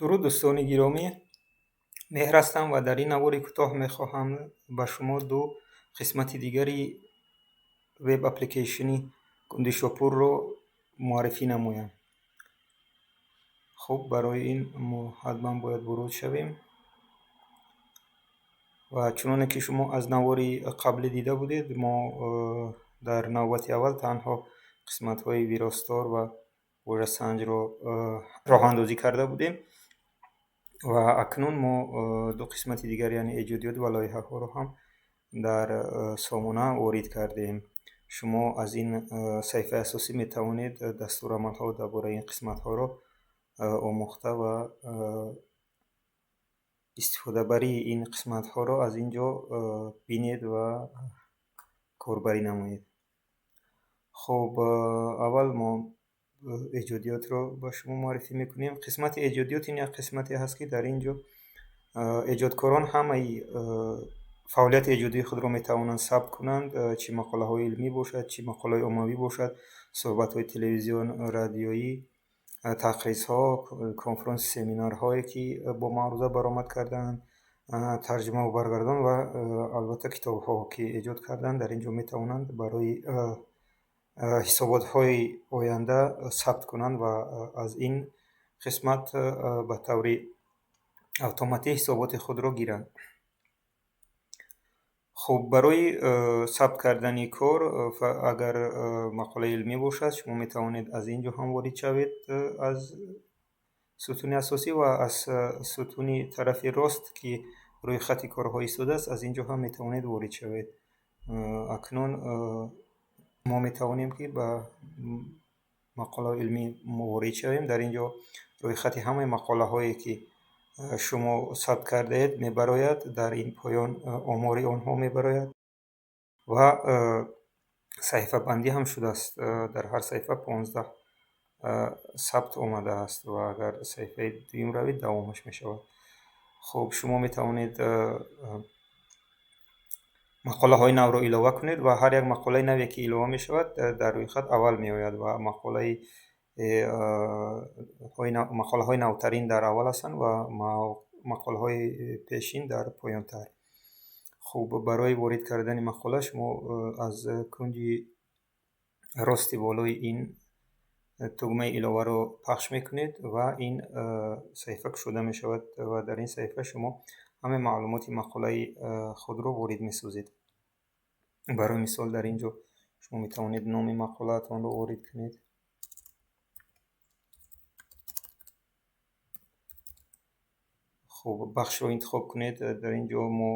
Дуруд, дӯстони гиромӣ! Меҳр ҳастам ва дар ин навори кӯтоҳ мехоҳам ба шумо ду қисмати дигари веб аппликейшни Гундишопурро муаррифӣ намоям. Хуб, барои ин мо ҳатман бояд воруд шавем ва чуноне ки шумо аз навори қаблӣ дида будед, мо дар навбати аввал танҳо қисматҳои виростор ва вожасанҷро роҳандозӣ карда будем ва акнун мо ду қисмати дигар, яъне эҷодиёт ва лоиҳаҳоро ҳам дар сомона ворид кардем. Шумо аз ин саҳифаи асосӣ метавонед дастурамалҳо дар бораи ин қисматҳоро омӯхта ва истифодабарии ин қисматҳоро аз ин ҷо бинед ва корбарӣ намоед. Хуб, аввал мо эҷодиётро ба шумо муаррифӣ мекунем. Қисмати эҷодиёт ин як қисмате ҳаст, ки дар ин ҷо эҷодкорон ҳамаи фаъолияти эҷодии худро метавонанд сабт кунанд, чӣ мақолаҳои илмӣ бошад, чӣ мақолаҳои оммавӣ бошад, суҳбатҳои телевизион, радиоӣ, тақризҳо, конфронс, семинарҳое, ки бо маъруза баромад кардаанд, тарҷумаву баргардон ва албатта китобҳо, ки эҷод карданд, дар ин ҷо метавонанд барои ҳисоботҳои оянда сабт кунанд ва аз ин қисмат ба таври автоматӣ ҳисоботи худро гиранд. Хуб, барои сабт кардани кор, агар мақолаи илмӣ бошад, шумо метавонед аз ин ҷо ҳам ворид шавед аз сутуни асосӣ ва аз сутуни тарафи рост, ки рӯйхати корҳо истодааст, аз ин ҷо ҳам метавонед ворид шавед. Акнун мо метавонем, ки ба мақолаҳои илмӣ ворид шавем. Дар ин ҷо рӯйхати ҳамаи мақолаҳое, ки шумо сабт кардаед, мебарояд. Дар ин поён омори онҳо мебарояд ва саҳифабандӣ ҳам шудааст. Дар ҳар саҳифа 15 сабт омадааст ва агар саҳифаи дуюм равед, давомаш мешавад. Хуб, шумо метавонед мақолаҳои навро илова кунед ва ҳар як мақолаи наве, ки илова мешавад, дар рӯйхат аввал меояд ва мақолаҳои навтарин дар аввал ҳастанд ва мақолаҳои пешин дар поёнтар. Хуб, барои ворид кардани мақола шумо аз кунҷи рости болои ин тугмаи иловаро пахш мекунед ва ин саҳифа кушода мешавад ва дар ин саҳифа шумо ҳамаи маълумоти мақолаи худро ворид месозед. Барои мисол, дар ин ҷо шумо метавонед номи мақолаатонро ворид кунед. Хуб, бахшро интихоб кунед. Дар ин ҷо мо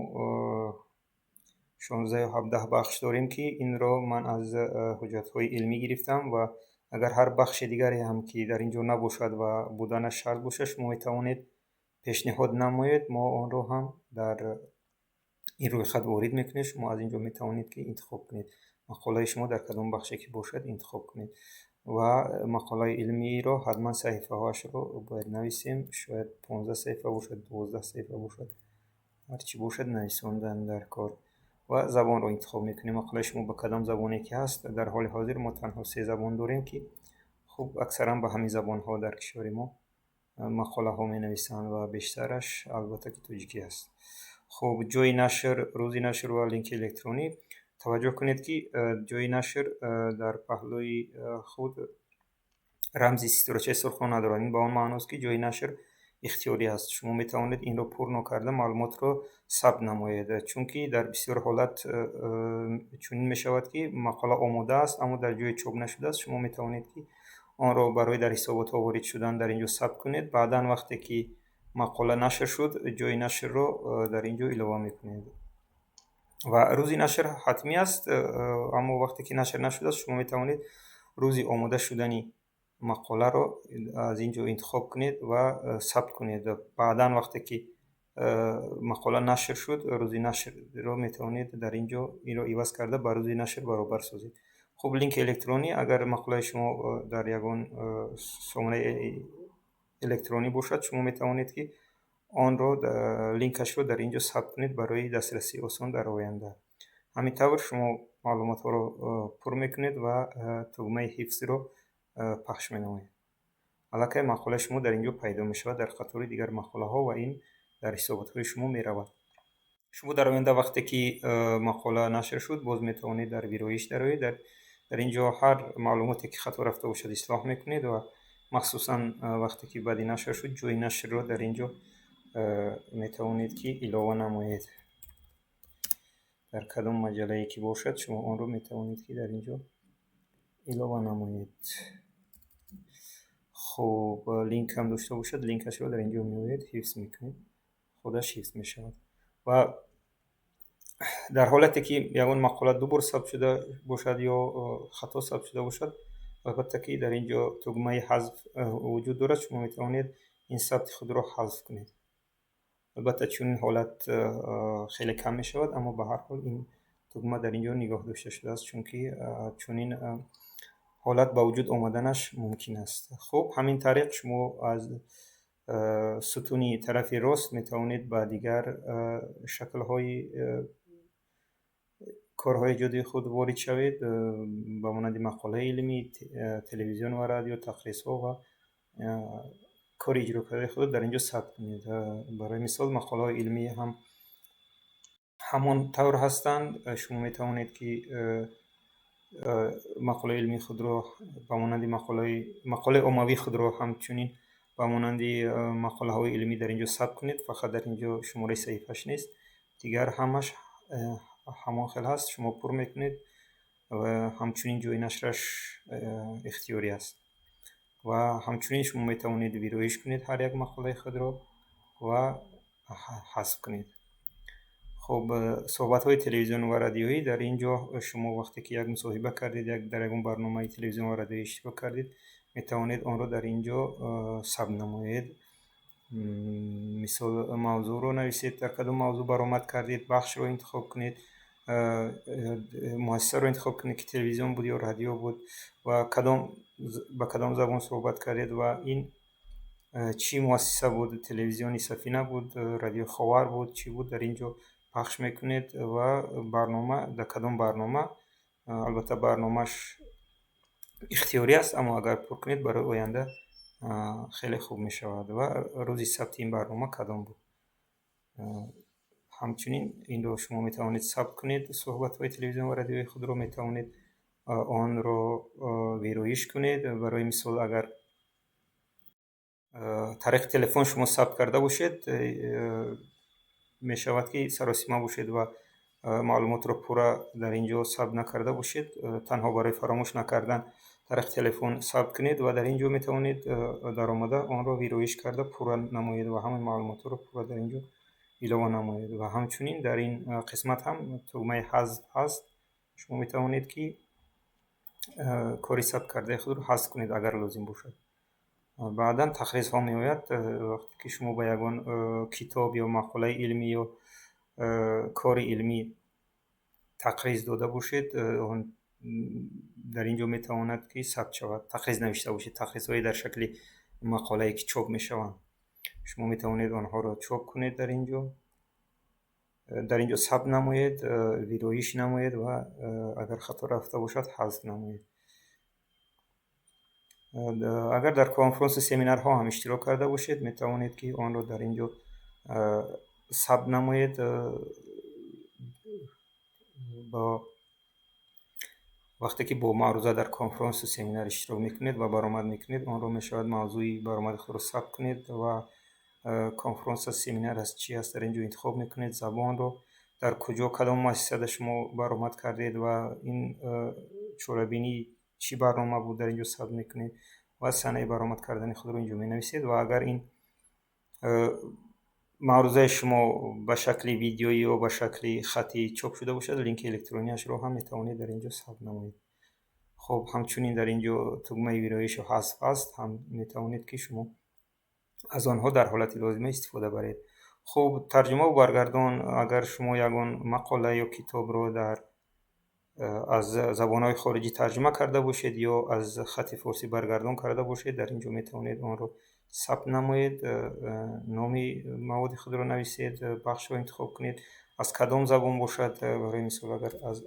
16 ё 17 бахш дорем, ки инро ман аз ҳуҷҷатҳои илмӣ гирифтам ва агар ҳар бахши дигаре ҳам, ки дар ин ҷо набошад ва буданаш шарт бошад, шумо метавонед пешниҳод намоед, мо онро ҳам дар ин рӯйхат ворид мекунем. Шумо аз ин ҷо метавонед, ки интихоб кунед, мақолаи шумо дар кадом бахше ки бошад, интихоб кунед. Ва мақолаи илмиро ҳатман саҳифаҳояшро бояд нависем. Шояд 15 саҳифа бошад, 12 саҳифа бошад, ҳарчи бошад, нависондан дар кор. Ва забонро интихоб мекунем, мақолаи шумо ба кадом забоне ки ҳаст. Дар ҳоли ҳозир мо танҳо се забон дорем, ки хуб, аксаран ба ҳамин забонҳо дар кишвари мо мақолаҳо менависанд ва бештараш, албатта, ки тоҷикӣ аст. Хуб, ҷойи нашр, рӯзи нашр ва линки электронӣ. Таваҷҷӯҳ кунед, ки ҷойи нашр дар паҳлӯи худ рамзи ситорачаи сурхро надорад. Ин ба он маъност, ки ҷойи нашр ихтиёрӣ аст. Шумо метавонед инро пур нокарда маълумотро сабт намоед, чунки дар бисёр ҳолат чунин мешавад, ки мақола омода аст, аммо дар ҷои чоп нашудааст. Шумо метавонед, ки онро барои дар ҳисоботҳо ворид шудан дар ин ҷо сабт кунед. Баъдан, вақте ки мақола нашр шуд, ҷойи нашрро дар ин ҷо илова мекунед. Ва рӯзи нашр ҳатмӣ аст, аммо вақте ки нашр нашудааст, шумо метавонед рӯзи омода шудани мақоларо аз ин ҷо интихоб кунед ва сабт кунед. Баъдан, вақте ки мақола нашр шуд, рӯзи нашрро метавонед дар ин ҷо инро иваз карда, ба рӯзи нашр баробар созед. Хуб, линки электронӣ. Агар мақолаи шумо дар ягон сомонаи электронӣ бошад, шумо метавонед, ки онро, линкашро дар ин ҷо сабт кунед барои дастрасии осон дар оянда. Ҳамин тавр шумо маълумотҳоро пур мекунед ва тугмаи ҳифзро пахш менамоед. Аллакай мақолаи шумо дар ин ҷо пайдо мешавад дар қатори дигар мақолаҳо ва ин дар ҳисоботҳои шумо меравад. Шумо дар оянда, вақте ки мақола нашр шуд, боз метавонед дар вироиш дароед. Дар ин ҷо ҳар маълумоте, ки хато рафта бошад, ислоҳ мекунед ва махсусан вақте ки баъди нашр шуд, ҷои нашрро дар ин ҷо метавонед, ки илова намоед. Дар кадом маҷаллае ки бошад, шумо онро метавонед, ки дар ин ҷо илова намоед. Хуб, линк ҳам дошта бошад, линкашро дар ин ҷо меоед, ҳифз мекунед, худаш ҳифз мешавад. Ва дар ҳолате ки ягон мақола ду бор сабт шуда бошад ё хато сабт шуда бошад, албатта ки дар ин ҷо тугмаи ҳазф вуҷуд дорад, шумо метавонед ин сабти худро ҳазф кунед. Албатта, чунин ҳолат хеле кам мешавад, аммо ба ҳар ҳол ин тугма дар ин ҷо нигоҳ дошта шудааст, чунки чунин ҳолат ба вуҷуд омаданаш мумкин аст. Хуб, ҳамин тариқ шумо аз сутуни тарафи рост метавонед ба дигар шаклҳои корҳои эҷодии худ ворид шавед, ба монанди мақолаи илмӣ, телевизион ва радио, тақризҳо ва кори иҷрокардаи худро дар ин ҷо сабт кунед. Барои мисол, мақолаҳои илмӣ ҳам ҳамон тавр ҳастанд. Шумо метавонед, ки мақолаи илмии худро ба монанди мақолаи оммавии худро ҳамчунин ба монанди мақолаҳои илмӣ дар ин ҷо сабт кунед. Фақат дар ин ҷо шумораи саҳифааш нест, дигар ҳамаш ҳамон хел ҳаст. Шумо пур мекунед ва ҳамчунин ҷои нашраш ихтиёрӣ аст. Ва ҳамчунин шумо метавонед вироиш кунед ҳар як мақолаи худро ва ҳазф кунед. Хуб, суҳбатҳои телевизиону ва радиоӣ. Дар ин ҷо шумо вақте ки як мусоҳиба кардед, дар ягон барномаи телевизион ва радиоӣ иштирок кардед, метавонед онро дар ин ҷо сабт намоед. Мисол, мавзӯъро нависед, дар кадом мавзӯъ баромад кардед, бахшро интихоб кунед, муассисаро интихоб кунед, ки телевизион буд ё радио буд, ва ба кадом забон суҳбат кардед ва ин чӣ муассиса буд: телевизиони Сафина буд, радиои Ховар буд, чӣ буд, дар ин ҷо пахш мекунед ва барнома, дар кадом барнома. Албатта, барномааш ихтиёрӣ аст, аммо агар пур кунед, барои оянда хеле хуб мешавад. Ва рӯзи сабти ин барнома кадом буд. Ҳамчунин инро шумо метавонед сабт кунед, суҳбатҳои телевизион ва радиои худро метавонед онро вироиш кунед. Барои мисол, агар тариқи телефон шумо сабт карда бошед, мешавад, ки саросима бошед ва маълумотро пурра дар ин ҷо сабт накарда бошед. Танҳо барои фаромӯш накардан тариқи телефон сабт кунед ва дар ин ҷо метавонед даромада онро вироиш карда пурра намоед ва ҳамаи маълумотҳоро пурра дар ин ҷо илова намоед. Ва ҳамчунин дар ин қисмат ҳам тугмаи ҳазф ҳаст, шумо метавонед, ки кори сабт кардаи худро ҳазф кунед, агар лозим бошад. Баъдан тақризҳо меояд. Вақте ки шумо ба ягон китоб ё мақолаи илмӣ ё кори илмӣ тақриз дода бошед, он дар ин ҷо метавонад, ки сабт шавад. Тақриз навишта бошед, тақризҳое дар шакли мақолае, ки чоп мешаванд, шумо метавонед онҳоро чоп кунед, дар ин ҷо сабт намоед, вироиш намоед ва агар хато рафта бошад, ҳазф намоед. Агар дар конфронсу семинарҳо ҳам иштирок карда бошед, метавонед, ки онро дар ин ҷо сабт намоед. Бо вақте ки бо маъруза дар конфронсу семинар иштирок мекунед ва баромад мекунед, онро мешавад мавзӯи баромади худро сабт кунед ва конфронс аст, семинар аст, чӣ аст, дар ин ҷо интихоб мекунед, забонро, дар куҷо, кадом муассисада шумо баромад кардед ва ин чорабинӣ чӣ барнома буд, дар ин ҷо сабт мекунед ва санаи баромад кардани худро ин ҷо менависед. Ва агар ин маърузаи шумо ба шакли видеоӣ ё ба шакли хаттӣ чоп шуда бошад, линки электронияшро ҳам метавонед дар ин ҷо сабт намоед. Хуб, ҳамчунин дар ин ҷо тугмаи вироишу ҳазф ҳаст, ҳам метавонед, ки шумо аз онҳо дар ҳолати лозима истифода баред. Хуб, тарҷумаву баргардон. Агар шумо ягон мақола ё китобро дар аз забонҳои хориҷӣ тарҷума карда бошед ё аз хати форсӣ баргардон карда бошед, дар ин ҷо метавонед онро сабт намоед, номи маводи худро нависед, бахшро интихоб кунед, аз кадом забон бошад. Барои мисол, агар аз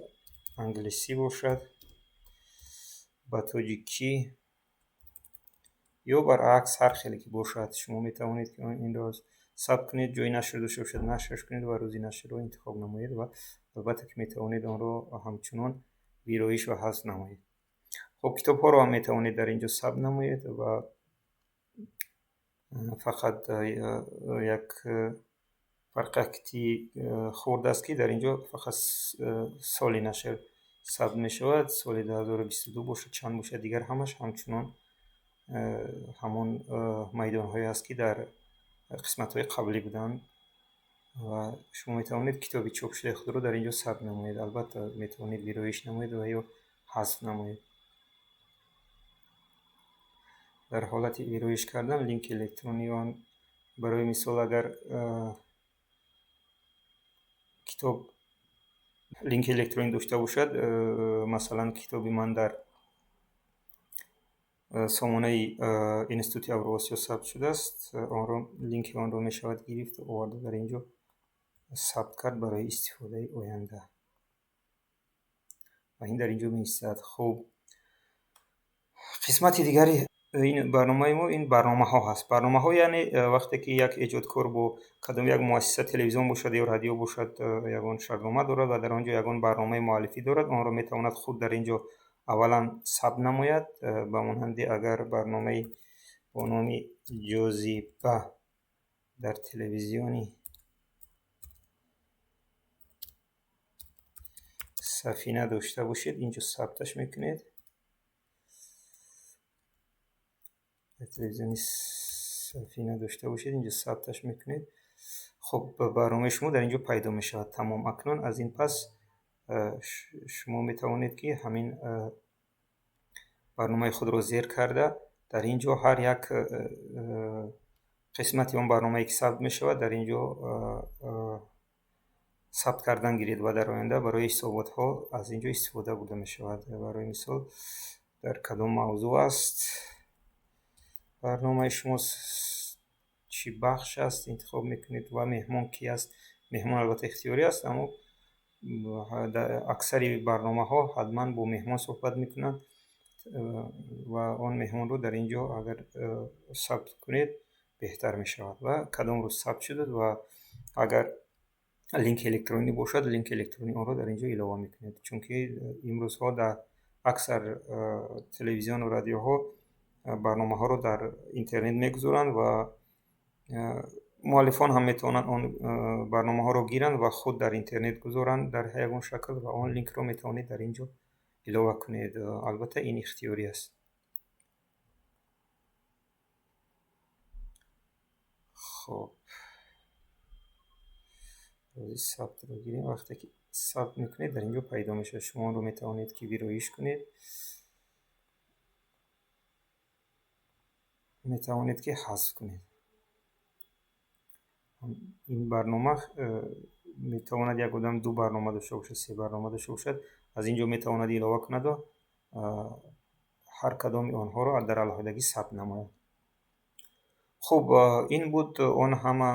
англисӣ бошад, ба тоҷикӣ Ё баръакс, ҳар хеле ки бошад, шумо метавонед, ки инро сабт кунед, ҷои нашр дошта бошад, нашрш кунед ва рӯзи нашрро интихоб намоед ва албатта, ки метавонед онро ҳамчунон вироиш ва ҳазф намоед. Хуб, китобҳоро ҳам метавонед дар ин ҷо сабт намоед ва фақат як фарқияти хурд аст, ки дар ин ҷо фақат соли нашр сабт мешавад, соли 2022 бошад, чанд бошад, дигар ҳамаш ҳамчунон ҳамон майдонҳое аст, ки дар қисматҳои қаблӣ буданд. Ва шумо метавонед китоби чопшудаи худро дар ин ҷо сабт намоед. Албатта, метавонед вироиш намоед ва ё ҳазф намоед. Дар ҳолати вироиш кардан линки электронии он, барои мисол, агар китоб линки электронӣ дошта бошад, масалан, китоби ман дар сомонаи Институти Авроосиё сабт шудааст, онро, линки онро мешавад гирифт, оварда, дар ин ҷо сабт кард барои истифодаи оянда ва ин дар ин ҷо меистад. Хуб, қисмати дигари ин барномаи мо ин барномаҳо ҳаст. Барномаҳо, яъне вақте ки як эҷодкор бо кадом як муассиса, телевизион бошад ё радио бошад, ягон шартнома дорад ва дар он ҷо ягон барномаи муаллифӣ дорад, онро метавонад худ дар ин ҷо аввалан сабт намояд. Ба монанди агар барномаи бо номи «Ҷозиба» дар телевизиони «Сафина» дошта бошед, ин ҷо сабташ мекунед. Дар телевизиони «Сафина» дошта бошед, ин ҷо сабташ мекунед. Хуб, барномаи шумо дар ин ҷо пайдо мешавад. Тамом, акнун аз ин пас шумо метавонед, ки ҳамин барномаи худро зер карда, дар ин ҷо ҳар як қисмати он барномае, ки сабт мешавад, дар ин ҷо сабт кардан гиред ва дар оянда барои ҳисоботҳо аз ин ҷо истифода бурда мешавад. Барои мисол, дар кадом мавзӯъ аст барномаи шумо, чӣ бахш аст, интихоб мекунед ва меҳмон кӣ аст. Меҳмон албатта ихтиёрӣ аст, аммо дар аксари барномаҳо ҳатман бо меҳмон суҳбат мекунанд ва он меҳмонро дар ин ҷо агар сабт кунед, беҳтар мешавад. Ва кадом рӯз сабт шудад ва агар линки электронӣ бошад, линки электронии онро дар ин ҷо илова мекунед, чунки имрӯзҳо дар аксар телевизиону радиоҳо барномаҳоро дар интернет мегузоранд ва муаллифон ҳам метавонанд он барномаҳоро гиранд ва худ дар интернет гузоранд дар ягон шакл ва он линкро метавонед дар ин ҷо илова кунед. Албатта, ин ихтиёрӣ аст. Хуб, сабтро гирем. Вақте ки сабт мекунед, дар ин ҷо пайдо мешавад. Шумо онро метавонед, ки вироиш кунед, метавонед, ки ҳазф кунед. Ин барнома метавонад як одам ду барнома дошта бошад, се барнома дошта бошад, аз ин ҷо метавонад илова кунаду ҳар кадоми онҳоро дар алоҳидагӣ сабт намояд. Хуб, ин буд он ҳама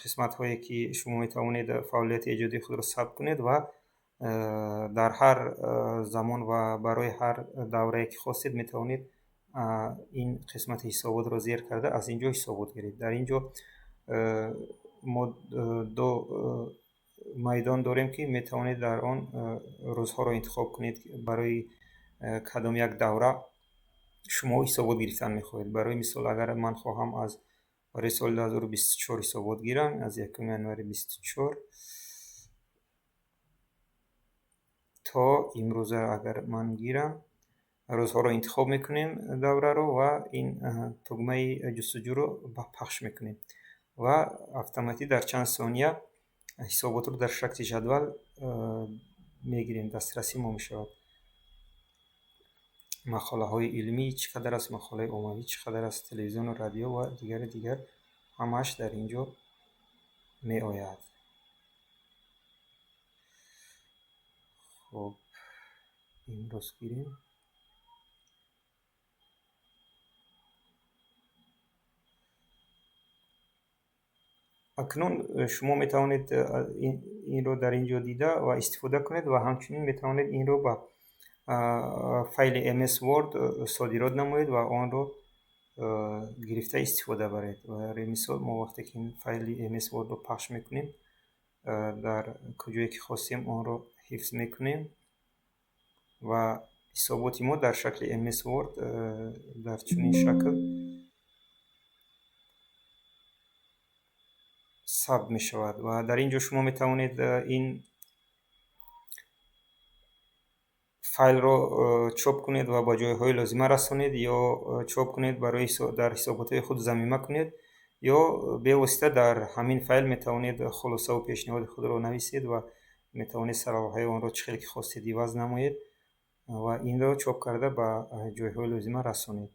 қисматҳое, ки шумо метавонед фаъолияти эҷодии худро сабт кунед ва дар ҳар замон ва барои ҳар даврае, ки хостед, метавонед ин қисмати ҳисоботро зер карда, аз ин ҷо ҳисобот гиред. Дар ин ҷо мо ду майдон дорем, ки метавонед дар он рӯзҳоро интихоб кунед, барои кадом як давра шумо ҳисобот гирифтан мехоҳед. Барои мисол, агар ман хоҳам аз барои соли 2024 ҳисобот гирам, аз 1 январи 24 то имрӯза агар ман гирам, рӯзҳоро интихоб мекунем, давраро, ва ин тугмаи ҷустуҷӯро пахш мекунем ва автоматӣ дар чанд сония ҳисоботро дар шакли ҷадвал мегирем, дастрасӣ мо мешавад. Мақолаҳои илмӣ чӣ қадар аст, мақолаи оммавӣ чӣ қадар аст, телевизиону радио ва дигари дигар, ҳамааш дар ин ҷо меояд. Хуб, имрӯз гирем. Акнун шумо метавонед инро дар ин ҷо дида ва истифода кунед ва ҳамчунин метавонед инро ба файли MS Word содирот намоед ва онро Гирифта истифода баред. Барои мисол, мо вақте ки ин файли MS Word-ро пахш мекунем, дар куҷое ки хостем, онро ҳифз мекунем ва ҳисоботи мо дар шакли MS Word дар чунин шакл сабт мешавад. Ва дар ин ҷо шумо метавонед ин файлро чоп кунед ва ба ҷойҳои лозима расонед ё чоп кунед, барои дар ҳисоботҳои худ замима кунед, ё бевосита дар ҳамин файл метавонед хулосаву пешниҳоди худро нависед ва метавонед сарлавҳаи онро чӣ хеле ки хостед иваз намоед ва инро чоп карда ба ҷойҳои лозима расонед.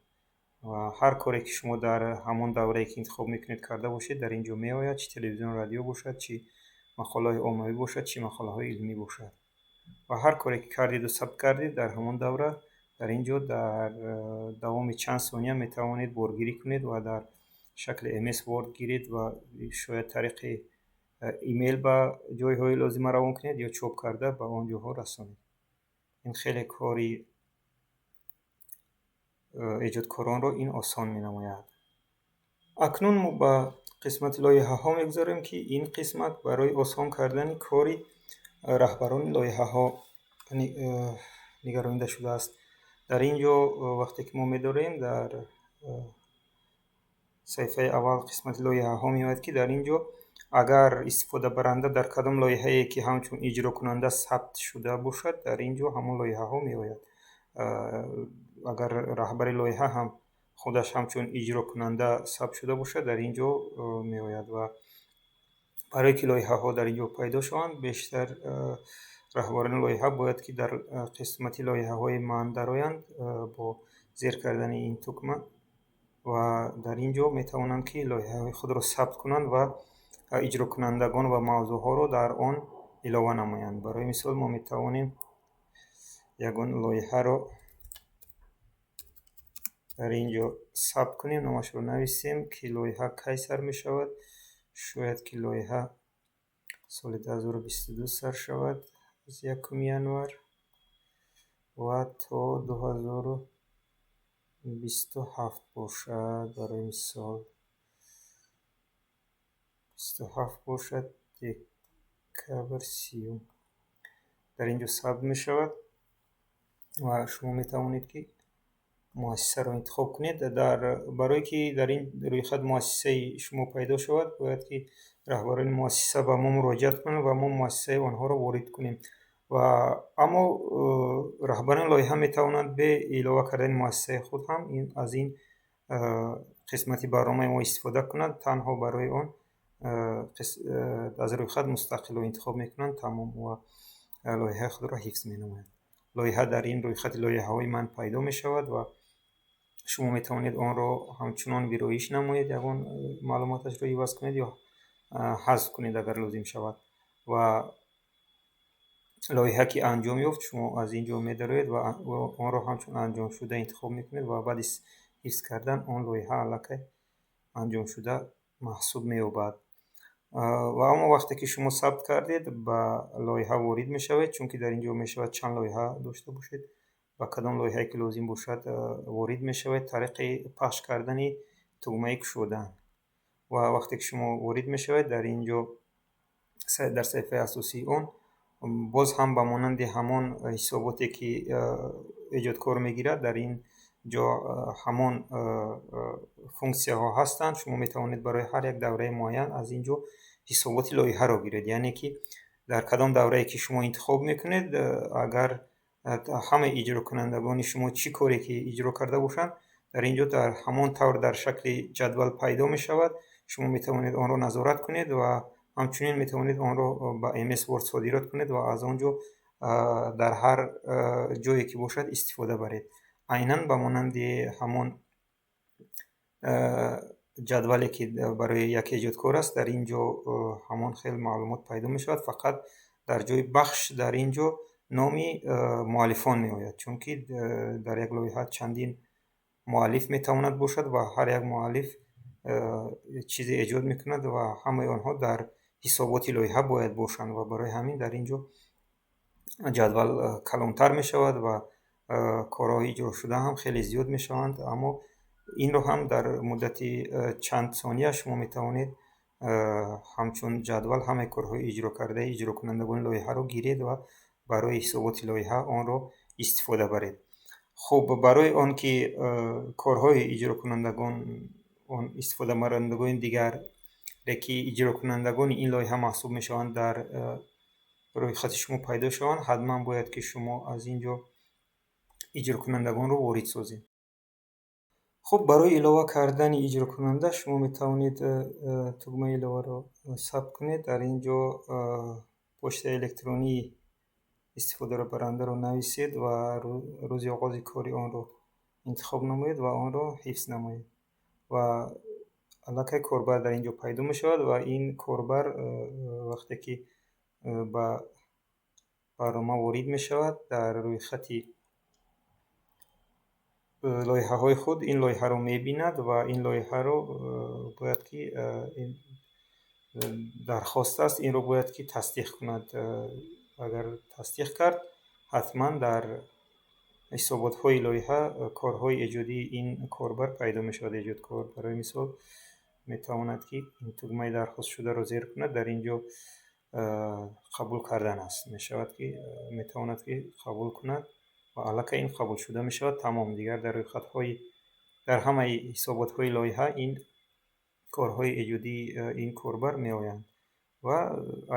Ва ҳар коре, ки шумо дар ҳамон даврае, ки интихоб мекунед, карда бошед, дар ин ҷо меояд, чӣ телевизиону радио бошад, чӣ мақолаҳои оммавӣ бошад, чӣ мақолаҳои илмӣ бошад. Ва ҳар коре, ки кардеду сабт кардед дар ҳамон давра, дар ин ҷо дар давоми чанд сония метавонед боргирӣ кунед ва дар шакли MS Word гиред ва шояд тариқи имейл ба ҷойҳои лозима равон кунед ё чоп карда ба он ҷоҳо расонед. Ин хеле кори эҷодкоронро ин осон менамояд. Акнун мо ба қисмати лоиҳаҳо мегузарем, ки ин қисмат барои осон кардани кори раҳбарони лоиҳаҳо нигаронида шудааст. Дар ин ҷо, вақте ки мо медорем, дар саҳифаи аввал қисмати лоиҳаҳо меояд, ки дар ин ҷо агар истифодабаранда дар кадом лоиҳае, ки ҳамчун иҷрокунанда сабт шуда бошад, дар ин ҷо ҳамон лоиҳаҳо меояд. Агар раҳбари лоиҳа ҳам худаш ҳамчун иҷрокунанда сабт шуда бошад, дар ин ҷо меояд. Ва барое ки лоиҳаҳо дар ин ҷо пайдо шаванд, бештар раҳбарони лоиҳа бояд ки дар қисмати лоиҳаҳои ман дароянд бо зер кардани ин тукма ва дар ин ҷо метавонанд, ки лоиҳаҳои худро сабт кунанд ва иҷрокунандагон ва мавзӯъҳоро дар он илова намоянд. Барои мисол, мо метавонем ягон лоиҳаро дар ин ҷо сабт кунем, номашро нависем, ки лоиҳа кай сар мешавад. Шояд ки лоиҳа соли 2022 сар шавад, аз 1 январ ва то 2027 бошад. Барои мисол, 27 бошад, декабр 30-ум дар ин ҷо сабт мешавад. Ва шумо метавонед, ки муассисаро интихоб кунед. Дар барое ки дар ин рӯйхат муассисаи шумо пайдо шавад, бояд ки раҳбарони муассиса ба мо муроҷиат кунанд ва мо муассисаи онҳоро ворид кунем. Ва аммо раҳбарони лоиҳа метавонанд бе илова кардани муассисаи худ ҳам аз ин қисмати барномаи мо истифода кунанд. Танҳо барои он аз рӯйхат мустақило интихоб мекунанд, тамом, ва лоиҳаи худро ҳифз менамоянд. Лоиҳа дар ин рӯйхати лоиҳаҳои ман пайдо мешавад ва шумо метавонед онро ҳамчунон вироиш намоед, ягон маълумоташро иваз кунед ё ҳазф кунед, агар лозим шавад. Ва лоиҳа ки анҷом ёфт, шумо аз ин ҷо медароед ва онро ҳамчун анҷомшуда интихоб мекунед ва баъди ҳифз кардан он лоиҳа аллакай анҷомшуда маҳсуб меёбад. Ва аммо вақте ки шумо сабт кардед, ба лоиҳа ворид мешавед, чунки дар ин ҷо мешавад чанд лоиҳа дошта бошед. Ба кадом лоиҳае ки лозим бошад, ворид мешавед тариқи пахш кардани тугмаи кушодан. Ва вақте ки шумо ворид мешавед, дар ин ҷо дар саҳифаи асосии он боз ҳам ба монанди ҳамон ҳисоботе, ки эҷодкор мегирад, дар ин ҷо ҳамон функсияҳо ҳастанд. Шумо метавонед барои ҳар як давраи муайян аз ин ҷо ҳисоботи лоиҳаро гиред, яъне ки дар кадом даврае ки шумо интихоб мекунед, агар ҳамаи иҷрокунандагони шумо чӣ коре ки иҷро карда бошанд, дар ин ҷо дар ҳамон тавр дар шакли ҷадвал пайдо мешавад. Шумо метавонед онро назорат кунед ва ҳамчунин метавонед онро ба MS Word содирот кунед ва аз он ҷо дар ҳар ҷое ки бошад истифода баред. Айнан ба монанди ҳамон ҷадвале, ки барои як эҷодкор аст, дар ин ҷо ҳамон хел маълумот пайдо мешавад. Фақат дар ҷои бахш дар ин ҷо номи муаллифон меояд, чунки дар як лоиҳа чандин муаллиф метавонад бошад ва ҳар як муаллиф чизе эҷод мекунад ва ҳамаи онҳо дар ҳисоботи лоиҳа бояд бошанд. Ва барои ҳамин дар ин ҷо ҷадвал калонтар мешавад ва корҳои иҷрошуда ҳам хеле зиёд мешаванд. Аммо Инро ҳам дар муддати чанд сония шумо метавонед ҳамчун ҷадвал ҳамаи корҳои иҷрокардаи иҷрокунандагони лоиҳаро гиред ва барои ҳисоботи лоиҳа онро истифода баред. Хуб, барои он ки корҳои иҷрокунандагон, он истифодабарандагони дигаре, ки иҷрокунандагони ин лоиҳа маҳсуб мешаванд, дар рӯйхати шумо пайдо шаванд, ҳатман бояд, ки шумо аз ин ҷо иҷрокунандагонро ворид созед. Хуб, барои илова кардани иҷрокунанда шумо метавонед тугмаи иловаро сабт кунед. Дар ин ҷо почтаи электронии истифодабарандаро нависед ва рӯзи оғози кори онро интихоб намоед ва онро ҳифз намоед. Ва аллакай корбар дар ин ҷо пайдо мешавад ва ин корбар, вақте ки ба барнома ворид мешавад, дар рӯйхати лоиҳаҳои худ ин лоиҳаро мебинад ва ин лоиҳаро бояд ки, дархост аст, инро бояд ки тасдиқ кунад. Агар тасдиқ кард, ҳатман дар ҳисоботҳои лоиҳа корҳои эҷодии ин корбар пайдо мешавад. Эҷодкор, барои мисол, метавонад, ки ин тугмаи дархостшударо зер кунад. Дар ин ҷо қабул кардан аст, мешавад ки метавонад, ки қабул кунад ва аллакай ин қабулшуда мешавад. Тамом, дигар дар рӯйхатҳои, дар ҳамаи ҳисоботҳои лоиҳа ин корҳои эҷодии ин корбар меоянд. Ва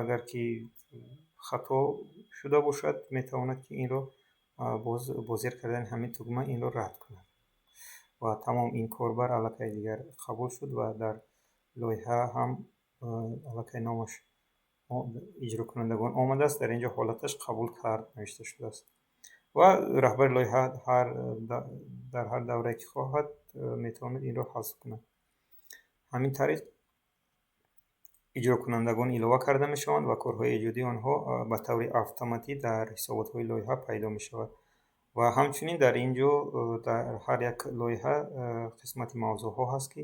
агар ки хато шуда бошад, метавонад, ки инро боз бо зер кардани ҳамин тугма инро рад кунад. Ва тамом, ин корбар аллакай дигар қабул шуд ва дар лоиҳа ҳам аллакай номаш иҷрокунандагон омадааст. Дар ин ҷо ҳолаташ қабул кард навишта шудааст ва раҳбари лоиҳа дар ҳар даврае ки хоҳад, метавонад инро ҳазф кунад. Ҳамин тариқ иҷрокунандагон илова карда мешаванд ва корҳои эҷодии онҳо ба таври автоматӣ дар ҳисоботҳои лоиҳа пайдо мешавад. Ва ҳамчунин дар ин ҷо дар ҳар як лоиҳа қисмати мавзӯъҳо ҳаст, ки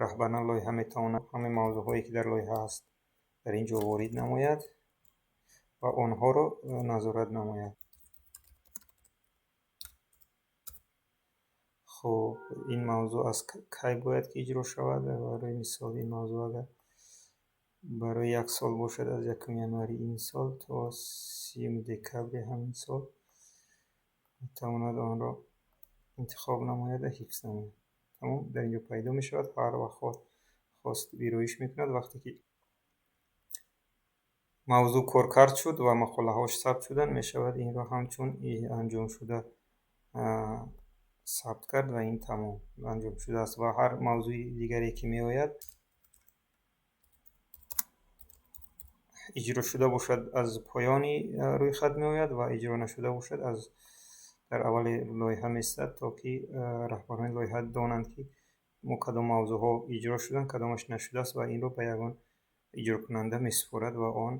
раҳбарони лоиҳа метавонад ҳамаи мавзӯъҳое, ки дар лоиҳа ҳаст, дар ин ҷо ворид намояд ва онҳоро назорат намояд. Хуб, ин мавзӯъ аз кай бояд ки иҷро шавад? Барои мисол, ин мавзӯъ агар барои як сол бошад, аз 1 январи ин сол то 30 декабри ҳамин сол метавонад онро интихоб намояд ва ҳифз намояд. Тамом, дар ин ҷо пайдо мешавад. Ҳар вақт хост, вироиш мекунад. Вақте ки мавзӯъ коркард шуд ва мақолаҳош сабт шуданд, мешавад инро ҳамчун анҷомшуда сабт кард ва ин тамом, анҷом шудааст. Ва ҳар мавзӯи дигаре, ки меояд, иҷро шуда бошад, аз поёни рӯйхат меояд ва иҷро нашуда бошад, аз дар аввали лоиҳа меистад, то ки раҳбарони лоиҳа донанд, ки мо кадом мавзӯъҳо иҷро шуданд, кадомаш нашудааст, ва инро ба ягон иҷрокунанда месупорад ва он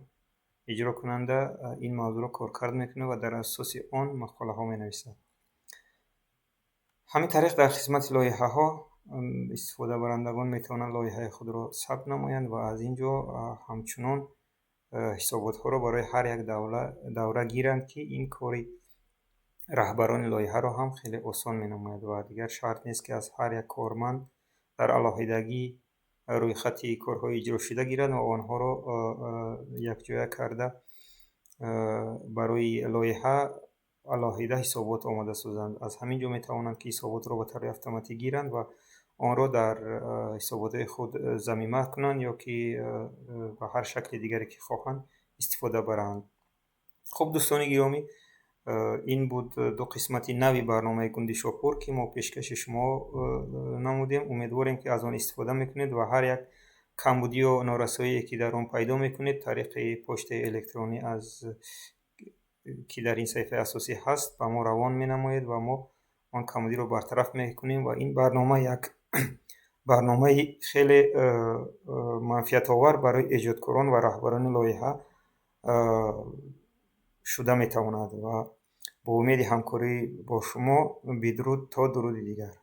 иҷрокунанда ин мавзӯъро коркард мекунад ва дар асоси он мақолаҳо менависад. Ҳамин тариқ дар қисмати лоиҳаҳо истифодабарандагон метавонанд лоиҳаи худро сабт намоянд ва аз ин ҷо ҳамчунон ҳисоботҳоро барои ҳар як давра гиранд, ки ин кори раҳбарони лоиҳаро ҳам хеле осон менамояд. Ва дигар шарт нест, ки аз ҳар як корманд дар алоҳидагӣ рӯйхати корҳои иҷрошуда гиранд ва онҳоро якҷоя карда барои лоиҳа алоҳида ҳисобот омода созанд. Аз ҳамин ҷо метавонанд, ки ҳисоботро ба таври автоматӣ гиранд ва онро дар ҳисоботҳои худ замима кунанд ё ки ба ҳар шакли дигаре, ки хоҳанд, истифода баранд. Хуб, дӯстони гиромӣ, ин буд ду қисмати нави барномаи Гундишопур, ки мо пешкаши шумо намудем. Умедворем, ки аз он истифода мекунед ва ҳар як камбудию норасоие, ки дар он пайдо мекунед, тариқи почтаи электронӣ, аз ки дар ин саҳифаи асосӣ ҳаст, ба мо равон менамоед ва мо он камбудиро бартараф мекунем. Ва ин барнома як барномаи хеле манфиатовар барои эҷодкорон ва раҳбарони лоиҳа шуда метавонад. Ва бо умеди ҳамкорӣ бо шумо, бидруд то дуруди дигар.